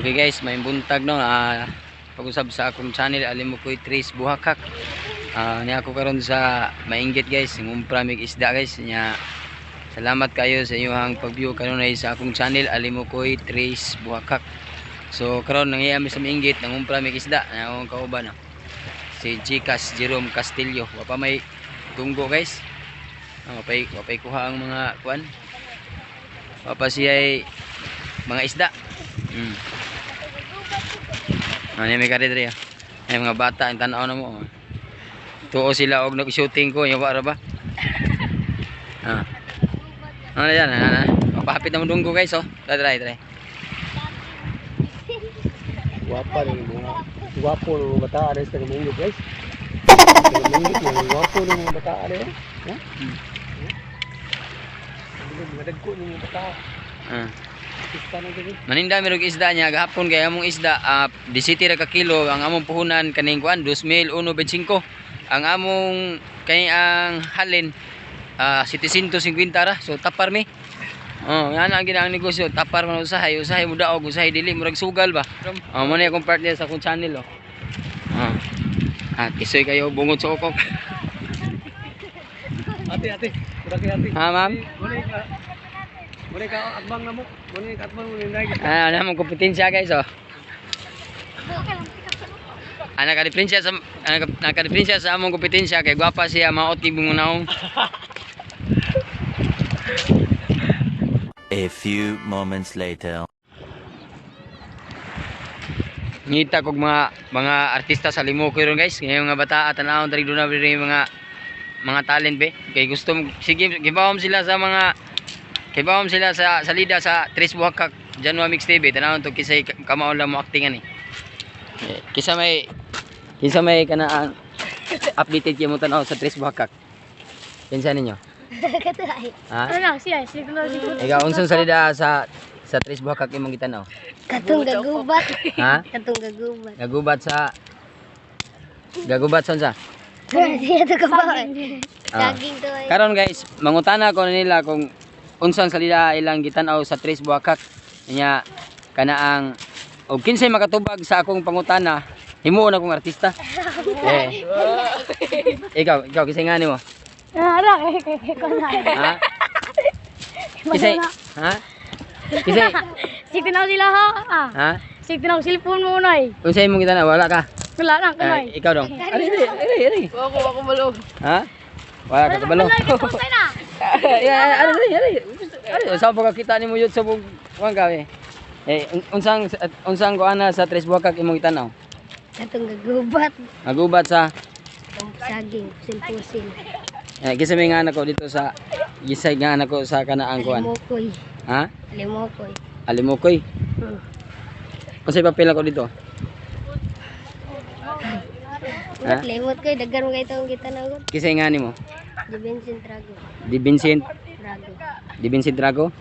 Okay guys, may buntag, no. Pag-usab sa akong channel, Alimukoy Tres Buhakak. Niya ako karon sa Mainggit, guys, ngumpra mig isda, guys. Nya salamat kayo sa inyong pag-view kanunay sa akong channel, Alimukoy Tres Buhakak. So karon nangiya mi sa Mainggit, nangumpra mig isda. Na akong kauban, no. Si Gcash Jerome Castillo. Wa pa may tunggo, guys. Wapay kuha ang mga kuan. Wa pa siya mga isda. Ano may kari diri, ah. Ay, mga bata ang tan-aw na mo, oh. Tuo sila og nag-shooting ko, yung ra ba? Ah. Ano yan? Ano, ano? Papahapit na mo dunggo, guys, oh. Try, try, try. Guwapa ng mga guwapo ng mga bata sa taga-Minggit, guys. Taga-Minggit, mga guwapo ng mga bata eh. Ha? Mga dagko ng mga bata. Ah. Pista na gani. Maninda mi og isda niya gahapon kay among isda 17 ra ka kilo ang among puhunan kaning kuan, 2001.25. Ang among kay ang halin 750 ra. So tapar mi. Oh, nga na ang ginang negosyo, tapar man usahay, usahay mo daog, usahay dili, murag sugal ba. Oh, mo na akong partner sa akong channel, oh. Oh. Ah, tisoy kayo bungod sa ukok. Ate, ate. Mura kay ate. Ha, ma'am? Muna ka atbang na mo. Muna ka atbang mo ni. Ah, ano mong kompetensya, guys, oh. Ah, naka-diferensya sa among kompetensya kay gwapa siya, maot kay bungunaong. A few moments later. Ngita kog mga artista sa Limukoy ron, guys. Ngayong nga bata at tan-awon diri, doon na diri mga talent be. Kay gusto mo sige gibawom sila sa mga kibawom sila sa salida sa Tres Buhakak Janwa Mix TV. Tan-awon to kisay kamaon lang mo actingan eh. Eh, kinsa may kana ang updated kay mo tan-aw sa Tres Buhakak? Kinsa ninyo? Katuay. Ha? Ano na, siya, siya na siguro. Ikaw, unsang salida sa Tres Buhakak imong gitan-aw? Katong gagubat. Ha? Katong gagubat. Gagubat sa unsa? Siya to ka ba? Ah. Saging to ay. Karon guys, mangutana ko nila kung unsang salida ilang gitan-aw sa Tres Buhakak. Nya kana ang og kinsay makatubag sa akong pangutana, himuon akong artista. Eh. Ikaw, kinsay ngani mo? Ah, ara kay kay ko na. Ha? Kinsay? Ha? Kinsay? Sige na sila ha. Ah. Ha? Sige na cellphone mo na eh. Unsay imong gitan-aw? Wala ka? Wala na kanay. Eh, ikaw dong. Ari, ari, ari, ari. Ako malo. Ha? Wala ka kabalo. Wala na. Ya, ari, ari, ari. Ari, sa pa kita nimo yun sa bug kuan ka eh. Eh, unsang kuana sa Tres Buhakak imong gitan-aw? Katong gagubat. Nagubat sa Saging, pusil-pusil. eh, kinsa may nga anak ko dito sa gisay nga anak ko sa kanaang kuan. Alimokoy. Ha? Alimokoy. Alimukoy. Unsay papel ako dito? Ha? Limot ko, daghan mo kay tong gitan-aw. Kinsay nga nimo? Di Vincent Drago. Di Vincent, Drago. Di Vincent Drago.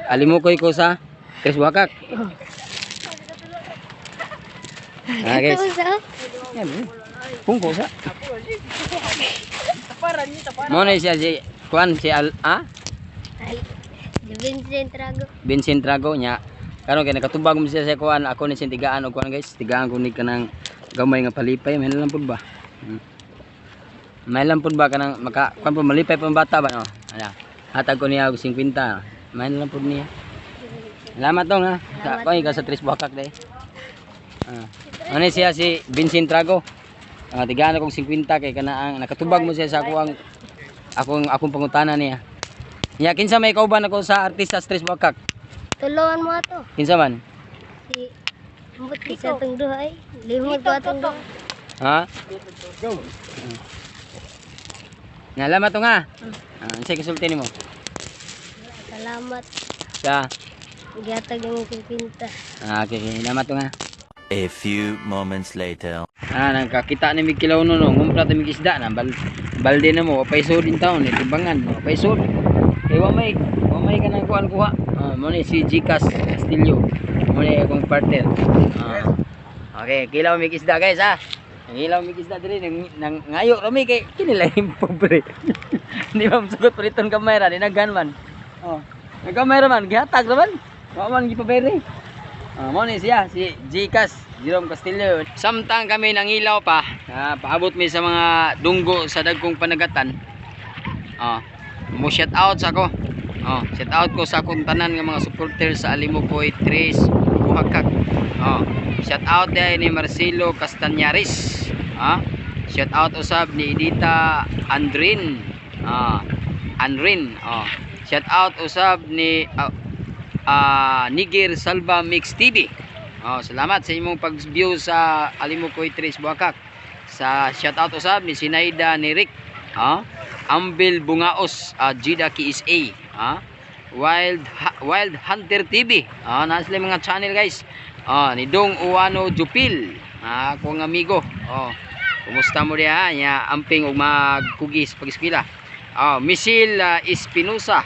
Alimukoy ko sa Tres Buhakak. Ah, guys. Sa Yan, eh. Pungko sa. Mo na siya si kuan si Al, ah? Ay, Di Vincent Drago. Vincent Drago nya. Karon kay nakatubag mo siya sa kuan, ako ni tigaan og kuan, guys. Tigaan ko ni kanang gamay nga palipay, may lang pud ba? May lang pud ba kanang maka kuan po malipay pa ang bata ba, no? Ala. Hatag ko niya og 50. May lang pud niya. Salamat dong ha. Sa kuan ka sa Tres Buhakak day. Ah. Ano siya si Vincent Drago. Ah, tigaan akong 50 kay kana ang nakatubag mo siya sa ako ang akong akong pangutana niya. Nya kinsa may kauban ako sa artista sa Tres Buhakak? Tulungan mo ato. Kinsa man? Si Ambot kay sa atong duha ay. Limot ko atong duha. Ha? Go. Nalamat to nga. Ah, unsay kasulti nimo? Salamat. Sa Gihatag nimo 50. Ah, okay, okay. Salamat to nga. A few moments later. Ah, nagkakita ni mig kilaw no, no. Ngumpra ta mig isda na balde na mo, wapay sud in town, timbangan, wapay sud. Kay wa may kanang kuan kuha. Ah, mo ni si Gcash Castillo. Mo ni akong partner. Ah. Okay, kilaw mig isda, guys, ha. Ngilaw mig isda diri nang ngayo rami kay kini lang yung pobre. Di ba musugot paliton kamera, di naggan man. Oh. Nagkamera man, gihatag ra man. Wa man gipabayre. Mo ni siya si Gcash, Jerome Castillo. Samtang kami nangilaw pa, paabot mi sa mga dunggo sa dagkong panagatan. Mo shout out sa ako. Oh, shout out ko sa akong tanan nga mga supporter sa Alimukoy Tres Buhakak. Oh, shout out diay ni Marcelo Castañares. Shout out usab ni Edita Andrin. Andrin. Oh, shout out usab ni Nigir Salva Mix TV. Oh, salamat sa imong pag-view sa Alimukoy Tres Buhakak. Sa shout out usab ni Sinaida ni Rick. Ambil Bungaos, Jida KSA, Wild Hunter TV. Naa sila mga channel, guys. Ni Dong Uwano Jupil. Akong amigo. Oh, kumusta mo diha nya, amping og magkugis pag-eskwela. Michelle Espinosa,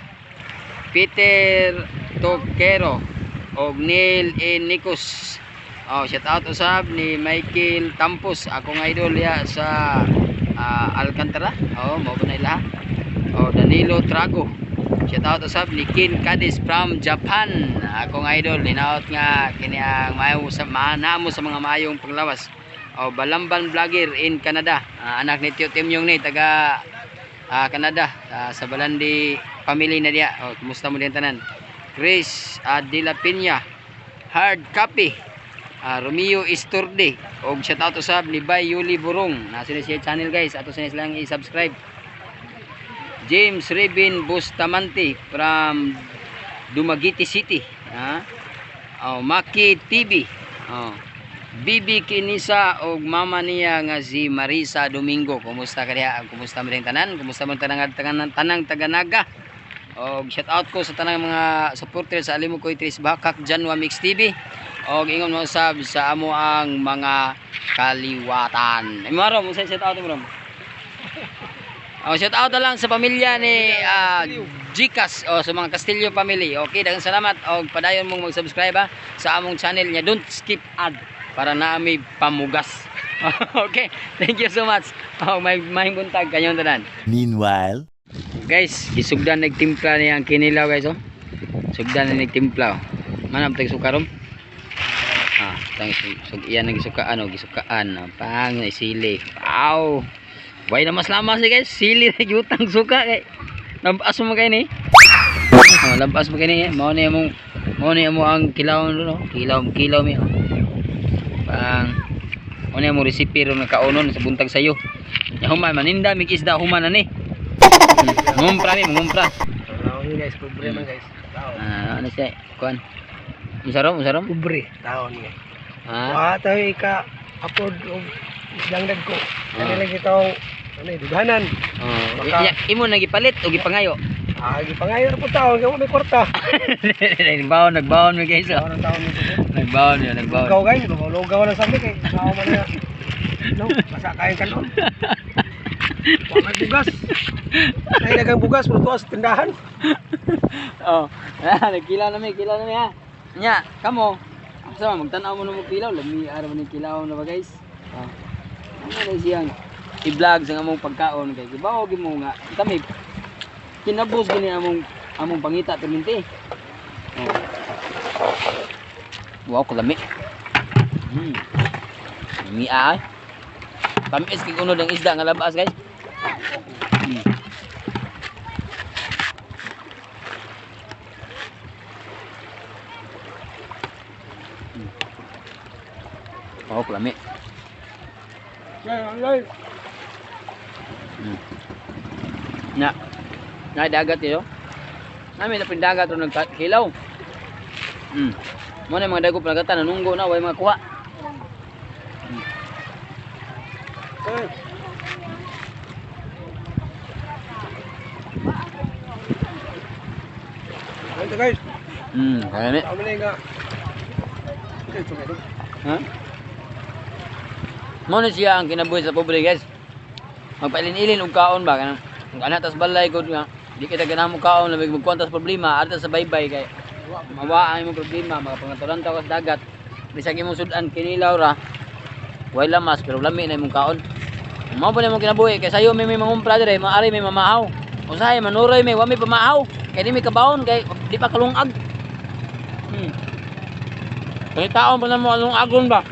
Peter Toquero og Neil E. Nicos. Oh, shout out usab ni Michael Tampos, akong idol ya sa Alcantara. Oh, mao ba na ila? Oh, Danilo Trago. Shout out usab ni Ken Cadiz from Japan. Akong idol, hinaot nga kini ang maayo sa maanamo sa mga maayong panglawas. Oh, Balamban Vlogger in Canada. Anak ni Tio Tim Yung ni taga Canada, sa Balandi family na diya. Oh, kumusta mo din tanan? Chris De La Peña, Hard Copy, Romeo Isturde, og shout out usab ni Bay Yuli Burong. Nasa na siya channel, guys. Ato sa silang i-subscribe. James Ribin Bustamante from Dumaguete City. Oh, Maki TV. Oh. Bibi Kinisa og mama niya nga si Marisa Domingo. Kumusta ka diha? Kumusta mo din tanan? Kumusta mo tanang tanang, tanang taga-Naga? Og shout out ko sa tanang mga supporter sa Alimukoy Tres Bakak Janwa Mix TV. Og ingon mo sab sa amo ang mga kaliwatan. Ay maro mo sa shout out mo rom. Oh, shout out na lang sa pamilya ni Gcash o sa mga Castillo family. Okay, daghang salamat og padayon mong mag-subscribe ha, sa among channel niya. Don't skip ad para naami pamugas. Okay, thank you so much. Oh, may buntag kanyong tanan. Meanwhile. Guys, gisugdan nagtimpla niya ang kinilaw, guys, oh. Sugdan na nagtimpla, oh. Manam tag sukarom. Tang sug iyan ang gisukaan, oh, gisukaan, oh. Pang sili. Wow. Way na mas lamas ni, guys, sili na gyutang suka kay. Lampas mo kay ni. Oh, lampas mo kay ni. Mao ni ang kilawon ro, no? Kilaw, kilaw mi, oh. Pang mao ni among recipe ron nga kaunon sa buntag sayo. Ya human maninda mig isda human na ni. Ngumpra mi, ngumpra. Tao ni, guys, pobre man, guys. Tao. Ano siya? Kuan. Usarom, usarom? Pobre tao ni. Ah, Wa tayo ika upload og isdang dagko. Kani lang itong ano eh, dughanan. Oh, imo nang gipalit o gipangayo? Gipangayo ra po taon kay wa may kwarta. Nagbaon, nagbaon mi, guys. Oh. Taon ang taon nito. Nagbaon yun, nagbaon. Lugaw, guys, lugaw lugaw lang sabi kay sao man nga. No, basa kain kanon. Wa may bugas. Ay dagang bugas pero tuwas tindahan. Oh, nagkilaw na mi, kilaw na mi ha. Nya, kamo. Asa man magtan-aw mo na mo kilaw, lami araw ni kilaw na ba, guys? Oh. Ano na siyang i-vlog sa among pagkaon kay gibaw gyud mo nga kami kinabos gini among among pangita perminti. Oh. Wow, kalami. Lami ah. Tamis kay unod ang isda nga labas, guys. Wow, kalami. Ay, ay. Na. Na dagat ito. Nami na dagat ron nagkilaw. Mo na yung mga dago panagatan nanunggo na way mga kuha. Ay. Ayun guys, Kaya ni. tao na nga. Okay, ito. Ha? Mo na siya ang kinabuhi sa pobre, guys. Magpailin-ilin og kaon ba kanang ang anak tas balay ko nga di kita ganahan mo kaon labig magkuan tas problema adto sa baybay kay mawa ang imong problema makapangaturan ta ka sa dagat bisag imong sud-an kinilaw ra way lamas pero lami na imong kaon. Mao pa na imong kinabuhi kay sayo may mangumpra dire maari may mamahaw usahay manuroy may wa may pamahaw kay di may kabaon kay di pa kalungag. Pangitaon pa na mo anong agon ba?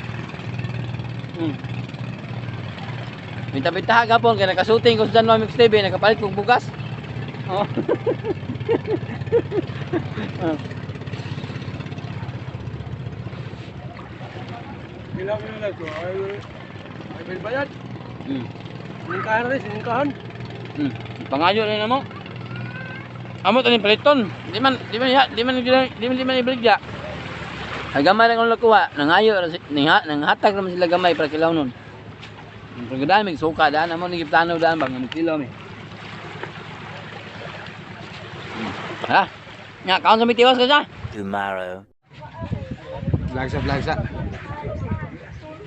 Binta-binta gapon kay nakasuting ko sa Janwa Mix TV, nakapalit kog bugas. Oh. Kailangan ko na ko. Ay, ay may bayad. Siningkahan rin, siningkahan. Pangayo rin na mo. Amo taning paliton. Di man ya, di man ibaligya. Ay gamay lang ang nakuha, nangayo ra nanghatag naman sila gamay para kilaw nun. Pero daan mig suka daan amo ni plano daan bang magkilaw mi. Ha? Nya kaon sa mitiwas ka sa? Tomorrow. Vlog sa, vlog sa.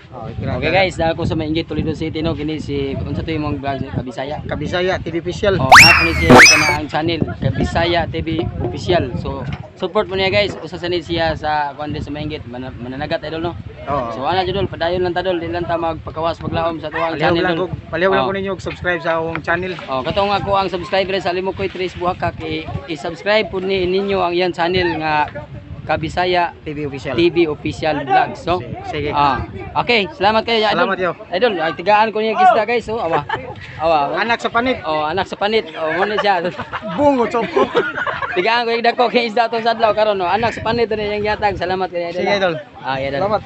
Oh, Okay guys, dahil ko sa Mainggit Toledo City, no, kini si unsa to imong vlog, Kabisaya? Kabisaya TV Official. Oh, na ni siya kana ang channel Kabisaya TV Official. So, support mo niya, guys. Usa sa ni siya sa kuan din sa Mainggit, mananagat, idol, no. Oo. So ana jud, padayon lang ta dol, di lang ta magpakawas paglaom sa tuwang Palihaw channel lang dol. ko, palihaw lang Oh. ko ninyo og subscribe sa akong channel. Oh, katong ako ang subscriber sa Alimukoy Tres Buhakak, i-subscribe pud ni ninyo ang iyang channel nga Kabisaya TV Official. TV Official Vlog. So, Sige. Ah, okay, salamat kayo, idol. Salamat, yo. Idol, ay, tigaan ko niya kisda, guys, oh, awa. Awa. Anak sa panit. Oh, anak sa panit. Oh, mo ni siya. Bungo choko. Tigaan ko yung dako kay isda tong sadlaw karon, no. Anak sa panit ni yang yatag. Salamat kayo, idol. Sige, idol. Ah, idol. Salamat.